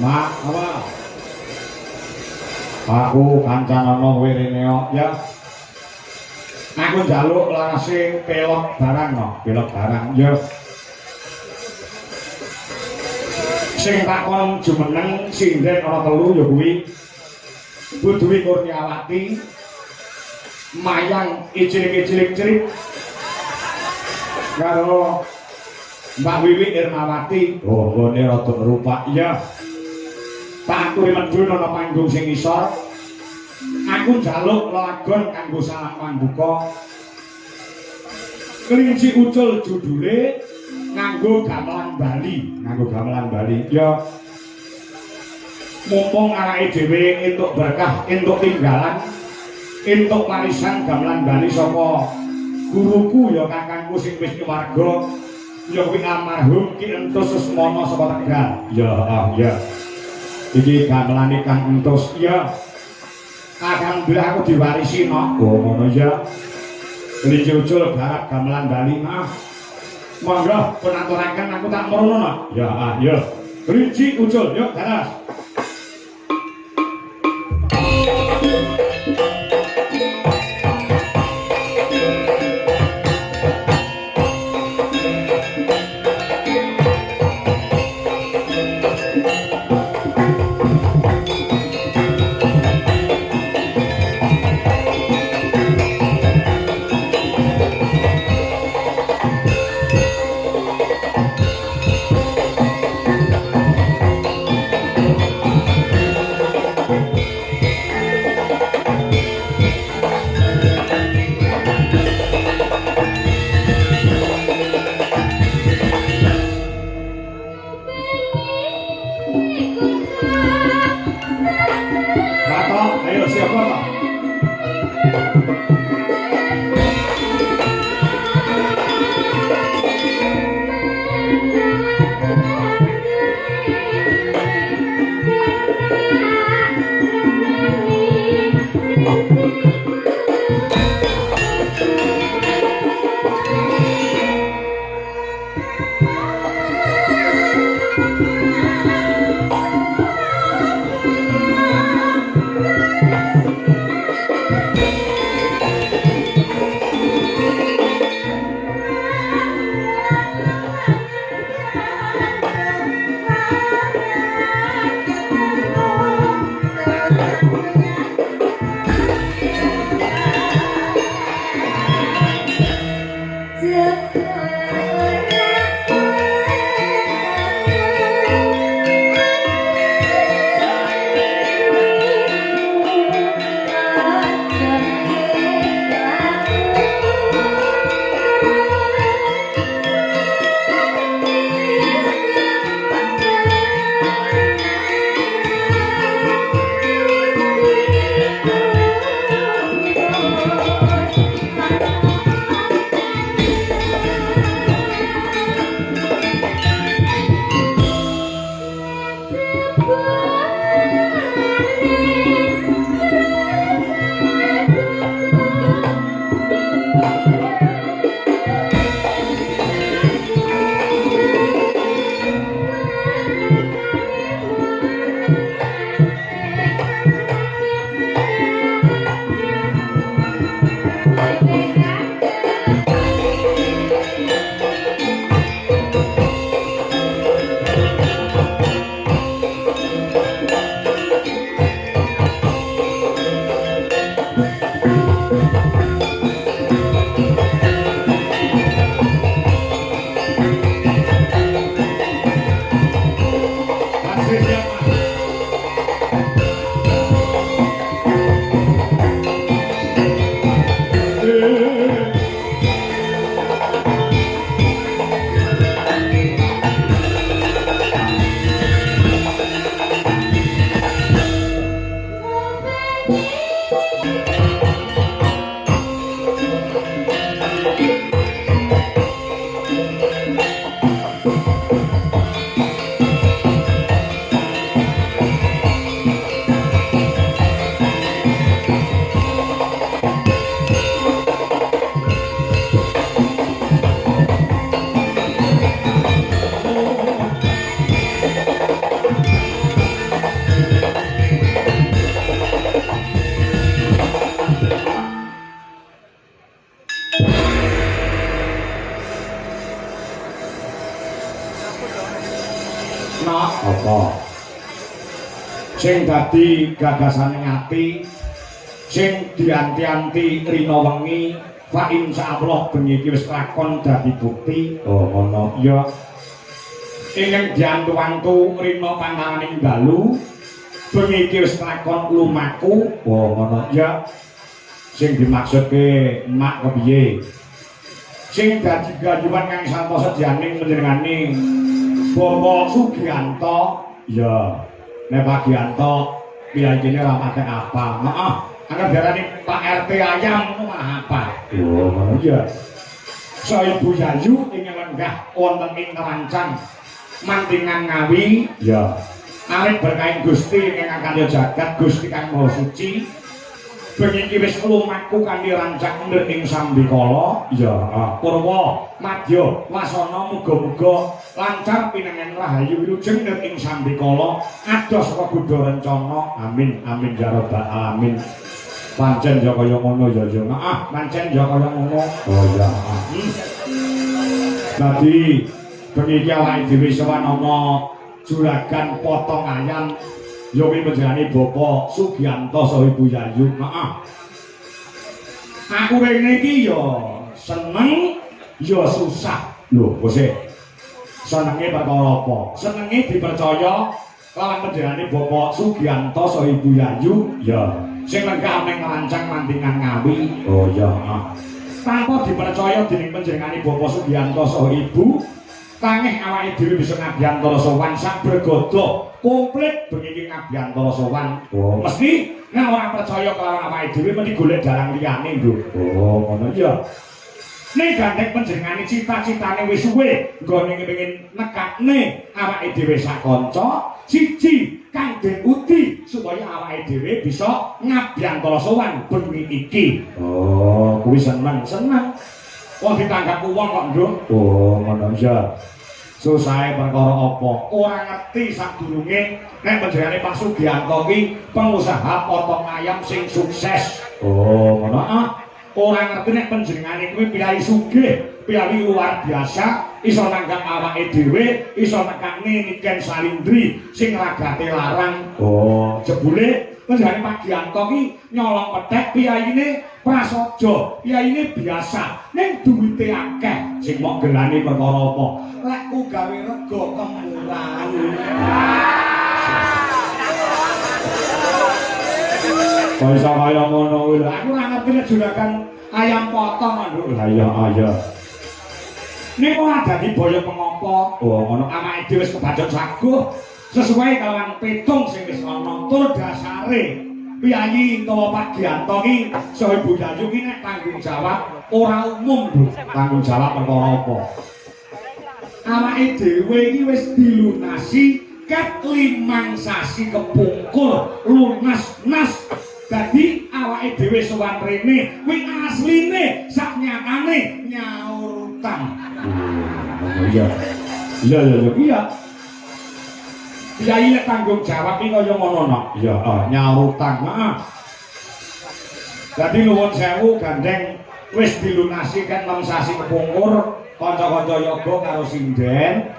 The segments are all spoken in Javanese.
Mak, apa? Aku kancanono kowe rene kok, ya. Aku njaluk larase pelok barang no, pelok barang ya. Sing tak kon jumeneng sinden ana telu ya kuwi Bu Dwi Kurniawati, Mayang icilik-icilik cerik karo Mbak Wiwi Irmawati. Oh, nggone rada rupak ya. Tak aturi medhun ana panggung sing isor. Aku njaluk lelagon kanggo salam pambuka. Kelinci Ucul judule nganggo gamelan Bali, nganggo gamelan Bali. Ya. Mumpung awake dhewe entuk berkah, entuk tinggalan, entuk warisan gamelan Bali saka guruku ya kakangku sing wis nyuwarga ya kuwi almarhum Ki Entus Susmono saka Tegal. Ya, heeh, ya. Iki gamelane Kang Entus. Ya. Alhamdulillah aku diwarisi no. Oh ngono ya. Kelinci Ucul garap gamelan Bali. Ah. Monggo pun aturaken aku tak merono no. Ya, ah, ya. Kelinci Ucul, yuk garas. Nok apa? Sing dadi gagasane ati sing dianti-anti rina wengi fa insyaallah bengi iki wis lakon dadi bukti. Oh ngono. Ya. Ingkang diantu-antu rina pantanganing dalu bengi iki wis lakon lumaku. Oh ngono. Ya. Sing dimaksudke mak kepiye? Sing dadi gayuhan kang sampa sedyaning panjenengane Bapak Sugianto. Ya. Nek Pak Gianto piyayine ora patek apa. Heeh. Angger diarani Pak RT ayam ngono malah apa. Oh ngono iya. Sa Ibu Yayu ingkang lenggah wonten ing Rancang Mantingan Ngawi. Ya. Arep berkaing Gusti ingkang akarya jagat Gusti kang Maha Suci. Bengi iki wis lumaku kanthi rancang nir ing sambikala. Ya, purwa madya wasana muga-muga lancar pinangan rahayu wilujeng nir ing sambikala adoh saka gudha rencana. Amin amin ya rabbal alamin. Pancen ya kaya ngono ya ya. Heeh, pancen ya kaya ngono. Oh ya. Dadi bengi iki awake dhewe sowan ana juragan potong ayam. Ya kuwi panjenengane Bapak Sugianto saha Ibu Yayu. Heeh. Aku rene iki ya seneng ya susah. Lho, bose. Senenge perkara apa? Senenge dipercaya lawan panjenengane Bapak Sugianto saha Ibu Yayu. Ya. Sing lenggah ning Rancang Mantingan Ngawi. Oh ya, heeh. Tanpa dipercaya dening panjenengane Bapak Sugianto saha Ibu, tangeh awake dhewe bisa ngabiyantara sowan sak bergodo komplit bengi iki ngabiyantara sowan. Oh, mesti nek ora percaya kelawan awake dhewe mesti golek dalang liyane, Nduk. Oh, ngono iya. Ning gandeng panjenengane cita-citane wis suwe nggone kepengin nekakne awake dhewe sak kanca siji kang Den Udi supaya awake dhewe bisa ngabiyantara sowan bengi iki. Oh, kuwi seneng-seneng. Wong ditanggap wong kok, Nduk. Oh, ngono iya. Susahe perkara apa? Ora ngerti sadurunge nek panjenengane Pak Sugianto ki pengusaha potong ayam sing sukses. Oh, ngono ah. Ora ngerti nek panjenengane kuwi piyayi sugih, piyayi luar biasa, iso nanggap awake dhewe, iso nekakne Niken Salindri sing ragate larang. Oh, jebule panjenengane Pak Gianto ki nyolong pethek piyayine prasaja, piyayine biasa, ning duwite akeh. Sing mok gelane perkara apa? Lek ku gawe rega kemurahan. Kok iso kaya ngono kuwi lho. Aku ora ngerti nek juragan ayam potong lho. Lah iya iya. Ning ora dadi boyo pengopo. Oh ngono awake dhewe wis kebacut saguh sesuai kalawan pitung sing wis ana tur dasare. Piyayi utawa Pak Gianto ki saha Ibu Yayu ki nek tanggung jawab ora umum, Bro. Tanggung jawab perkara apa? Awake dhewe iki wis dilunasi ket 5 sasi kepungkur lunas nas. Dadi awake dhewe sowan rene kuwi asline sak nyatane nyaur utang. Oh, iya. Iya iya iya. Piyayi nek tanggung jawab iki kaya ngono no. Iya, nyaur utang. Heeh. Dadi nuwun sewu gandeng wis dilunasi ket 6 sasi kepungkur kanca-kanca yoga karo sinden.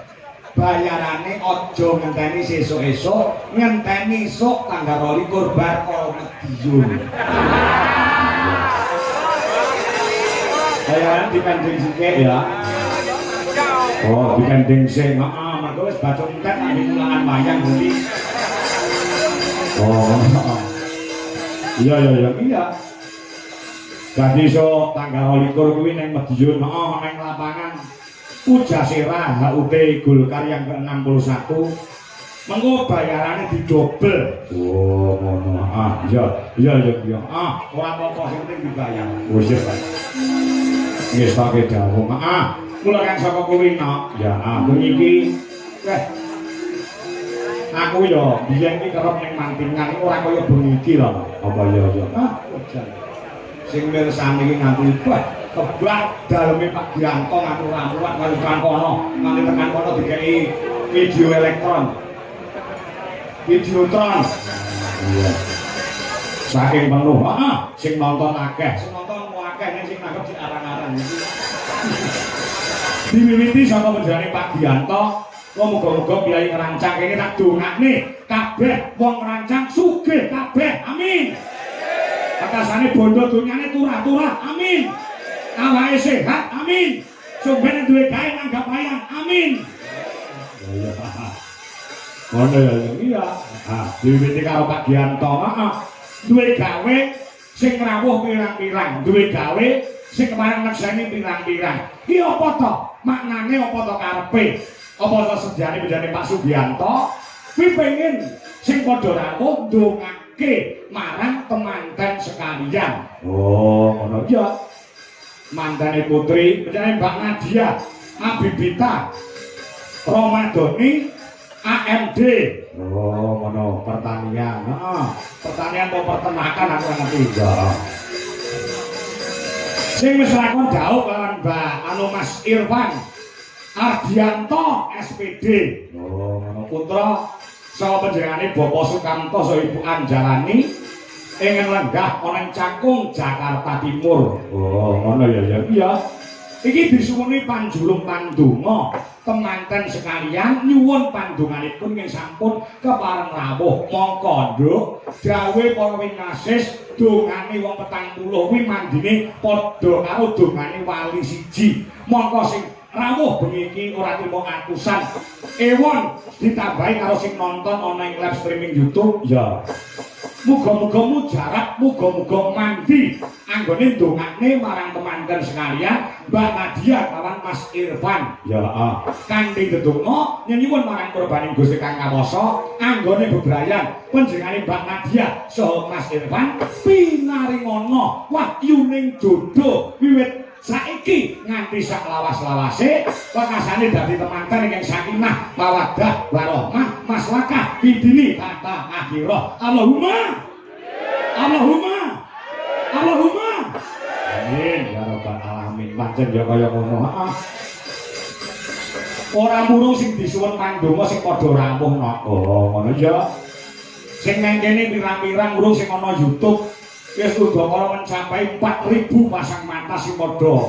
Bayarane aja ngenteni sesuk-esuk, ngenteni esuk tanggal 22 bar kala Mediun. Bayarane dipending sithik ya. Oh, dipending sik. Heeh, mergo wis bacok entek nang mulangan wayang kuwi. Oh, iya iya iya iya. Dadi iso tanggal 22 kuwi ning Mediun, heeh, ning lapangan Pujasera HUT Golkar yang ke-61. Mengko bayarane didobel. Oh, ngono. Ah, iya, iya iya iya. Ah, ora apa-apa sing penting dibayar. Oh, iya, Pak. Nggih, sake dawuh. Ah, kula kan saka kuwi nok. Ya, ah, bengi iki weh. Aku ya biyen iki kerep ning Mantingan iki ora kaya bengi iki lho. Apa ya ya. Ah, jan. Sing mirsani iki nganti wah kebak daleme Pak Gianto nganti ora muat nganti tekan kono, nganti tekan kono dikeki video elektron. Videotron. Iya. Saking penuh, heeh, sing nonton akeh, sing nonton akeh ning sing nangkep sing arang-arang iki. Diwiwiti saka penjenengane Pak Gianto Muga-muga piyai ngrancang kene tak dongakne kabeh wong ngrancang sugih kabeh. Amin. Pekasane bondo donyane turah-turah. Amin. Awake sehat. Amin. Sumben duwe gawe nanggap wayang. Amin. Ya iya. Ngono ya iya. Ha, diwiwiti karo Pak Gianto. Heeh. Duwe gawe sing rawuh pirang-pirang, duwe gawe sing kepareng nekseni pirang-pirang. Ki apa to? Maknane apa to karepe? Apa to sejane bejane Pak Sugianto? Kuwi pengen sing padha rawuh ndongake marang temanten sekalian. Oh, ngono ya. Mantene putri, bejane Mbak Nadia, Abibita, Romadoni, AMD. Oh, ngono, pertanian. Heeh. Pertanian atau peternakan aku ora ngerti. Ya. Sing wis lakon dhaup lawan Mbak anu Mas Irfan Ardianto SPD. Oh, ngono putra saka panjenengane Bapak Sukamto saha Ibu Anjalani ing lenggah ana ing Cakung, Jakarta Timur. Oh, ngono ya ya. Iya. Iki disuwuni panjulung pandonga temanten sekalian nyuwun pandonganipun ing sampun kepareng rawuh. Mongko nduk dawuhe para winasis dongane wong 40 kuwi mandine padha karo dongane wali siji. Mongko sing rawuh bengi iki ora trimo atusan ewon ditambahi karo sing nonton ana ing live streaming YouTube ya. Muga-muga mujarab, muga-muga mandi anggone ndongakne marang temanten sekalian Mbak Nadia kawan Mas Irfan. Ya, ah. Kanthi ndedonga nyuwun marang kurbaning Gusti Kang Kawasa anggone bebrayan panjenengane Mbak Nadia saha Mas Irfan pinaringana wahyuning jodoh wiwit saiki nganti sak lawas-lawase wekasane dadi temanten ingkang sakinah mawaddah warahmah maslakah fidini tata akhirah. Allahumma Allahumma Allahumma amin ya rabbal alamin. Pancen ya kaya ngono. Heeh. Ora murung sing disuwun pandonga sing padha rawuh no. Oh, ngono ya. Sing nang kene pirang-pirang urung sing ana YouTube wis udakara mencapai 4000 pasang mata sing padha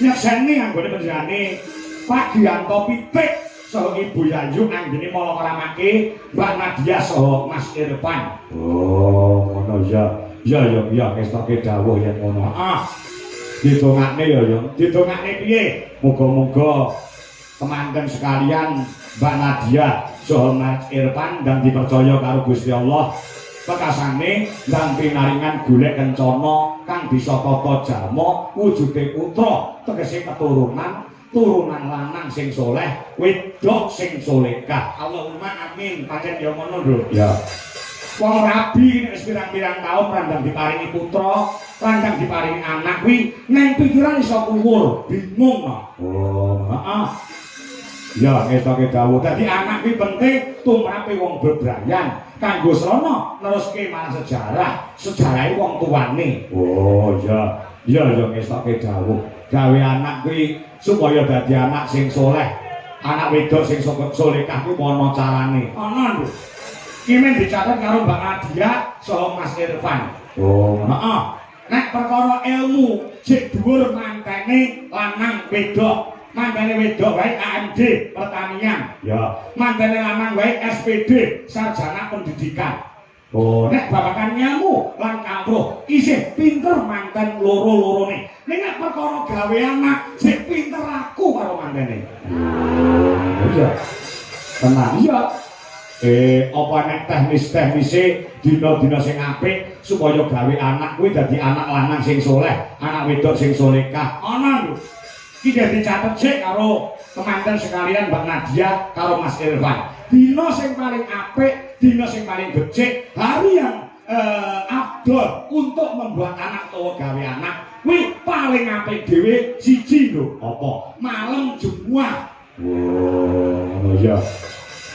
nyekseni anggone panjenengane Pak Gianto Pitik saha Ibu Yayu anggene mala kramake Mbak Nadia saha Mas Irfan. Oh, ngono ya. Ya ya ya ngestoke dawuh yen ngono. Ah. Didongakne ya ya. Didongakne piye? Muga-muga temanten sekalian Mbak Nadia saha Mas Irfan dan dipercaya karo Gusti Allah pekasane ndang pinaringan golek kencana kang bisa tata jalma wujude putra tegese keturunan turunan lanang sing soleh wedok sing solehah. Allahumma amin. Pancen ya ngono lho ya. Wong rabi nek wis pirang-pirang taun randang diparingi putra, randang diparingi anak kuwi neng pikiran iso kuwur, bingung no. Oh, heeh. Ya ngestoke dawuh. Dadi anak kuwi penting tumrape wong bebrayan kanggo srana neruske marang sejarah, sejarahe wong tuwane. Oh iya. Ya ya ngestoke dawuh. Gawe anak kuwi supaya dadi anak sing soleh. Anak wedok sing solehah kuwi ana carane. Ana lho. Iki men dicatet karo Mbak Nadia saha Mas Irfan. Oh, heeh. Nek perkara ilmu sik dhuwur mantene lanang wedok. Mantene wedok wae AMD pertanian. Ya, mantene lanang wae SPD sarjana pendidikan. Oh, nek babagan ilmu lan kawruh isih pinter manten loro-lorone. Ning nek perkara gawe anak sik pinter aku karo mantene. Oh, iya. Tenan iya. Apa nek teknis-teknise dina-dina sing apik supaya gawe anak kuwi dadi anak lanang sing soleh, anak wedok sing solehah. Ana lho. Iki dicatet sik karo temanten sekalian Mbak Nadia karo Mas Irfan. Dina sing paling apik, dina sing paling becik, hari yang afdol untuk membuat anak utawa gawe anak kuwi paling apik dhewe siji lho. Apa? Malam Jumat. Oh, ngono ya.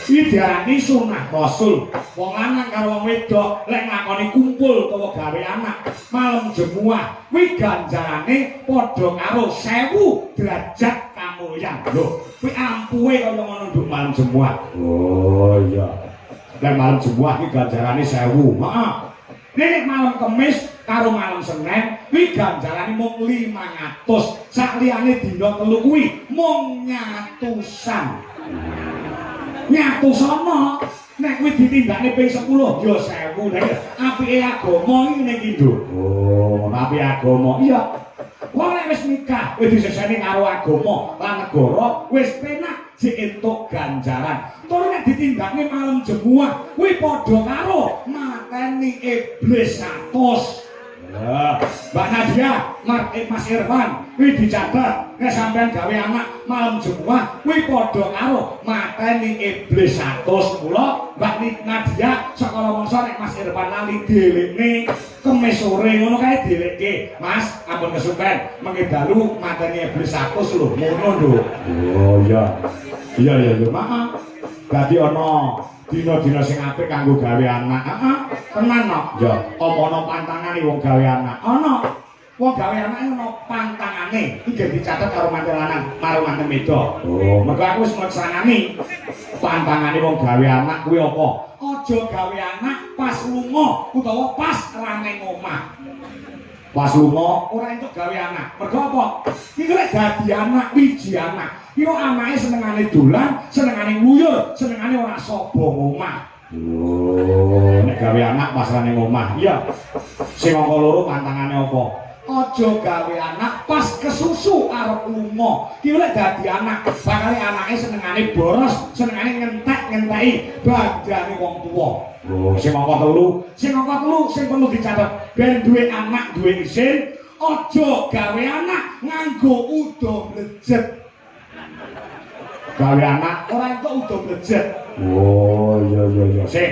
Iki diarani sunah Rasul. Wong lanang karo wong wedok lek nglakoni kumpul utawa gawe anak malam Jumat kuwi ganjarane padha karo 1000 derajat kamulyan. Lho, kuwi ampuhe kaya ngono nduk malam Jumat. Oh iya. Lek malam Jumat iki ganjarane 1000. Heeh. Nek malam Kamis karo malam Senin kuwi ganjarane mung 500. Sakliyane dina telu kuwi mung nyatusan. Nyatusana. Nek kuwi ditindakne ping 10 ya 1000. Lah apike agama iki ngene iki, Nduk. Oh, ngono apike agama. Iya. Wong nek wis nikah, wis diseseni karo agama lan negara, wis penak jek entuk ganjaran. Tur nek ditindakne malam jemuah, kuwi padha karo mateni iblis 100. Ya, Mbak Nadia, Mas Irfan, kuwi dicatet nek sampean gawe anak malam jemuah, kuwi padha karo mateni iblis 100. Mula Mbak Nadia sakala mangsa nek Mas Irfan lali dielikne kemis sore ngono kae dielikke. Mas, ampun kesupen, mengke dalu mateni iblis 100 lho, ngono lho. Oh iya. Iya iya iya, maaf. Dadi ana dina-dina sing apik kanggo gawe anak. Heeh, tenan no. Ya, apa ana pantangane wong gawe anak? Ana. Wong gawe anake ana pantangane. Iki dicatet karo manten lanang, karo manten wedok. Oh, mergo aku wis mleksanani pantangane wong gawe anak kuwi apa? Aja gawe anak pas lunga utawa pas ra neng omah. Pas lunga ora entuk gawe anak. Mergo apa? Iki lek dadi anak wiji anak. Iki anake senengane dolan, senengane nguyur, senengane ora saba ngomah. Oh, nek gawe anak pas ra ning omah. Iya. Sing angka loro pantangane apa? Aja gawe anak pas kesusu arep lunga. Ki lek dadi anak, bakale anake senengane boros, senengane ngentek-ngenteki bandane wong tuwa. Oh, sing angka telu, sing angka telu sing perlu dicatet, ben duwe anak duwe isin, aja gawe anak nganggo uda mlejet. Gawe anak ora entuk uda mlejet. Oh, iya iya iya. Sik,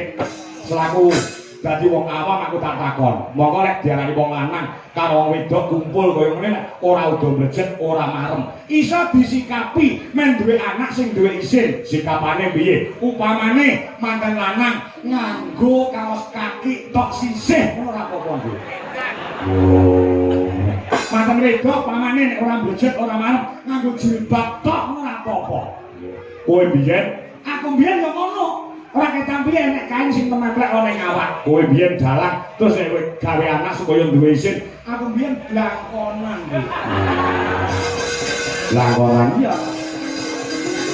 selaku dadi wong awam aku tak takon. Mongko nek diarani wong lanang karo wong wedok kumpul kaya ngene nek ora uda mlejet, ora marem. Iso disikapi men duwe anak sing duwe isin. Sikapane piye? Upamane manten lanang nganggo kaos kaki tok sisih ngono ora apa-apa, Nduk. Oh. Manten wedok pamane nek ora mlejet ora marem nganggo jilbab tok ngono ora apa-apa. Kowe biyen, aku biyen yo ngono. Ora ketang piye nek kain sing tememplek ana ing awak. Kowe biyen dalang terus nek kowe gawe anak supaya duwe isin, aku biyen blangkonan kuwi. Blangkonan iya.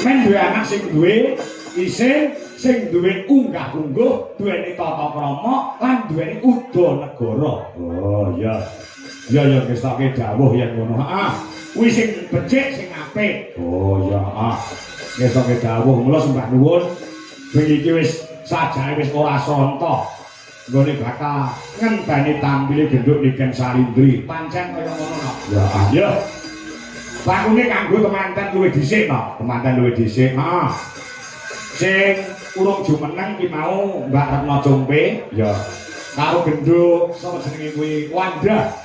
Men duwe anak sing duwe isin, sing duwe unggah-ungguh, duweni tata krama lan duweni uda negara. Oh iya. Iya ya ngestoke dawuh yen ngono. Heeh. Kuwi sing becik sing apik. Oh iya, heeh. Ngestoke dawuh mula sembah nuwun. Bengi iki wis sajake wis ora sonto. Nggone bakal ngenteni tampile genduk Niken Salindri. Pancen kaya ngono no. Ya, ya. Lakune kanggo temanten luwih dhisik no. Temanten luwih dhisik. Heeh. Sing urung jumeneng ki mau Mbak Retno Compe, ya. Karo genduk sapa jenenge kuwi? Wanda.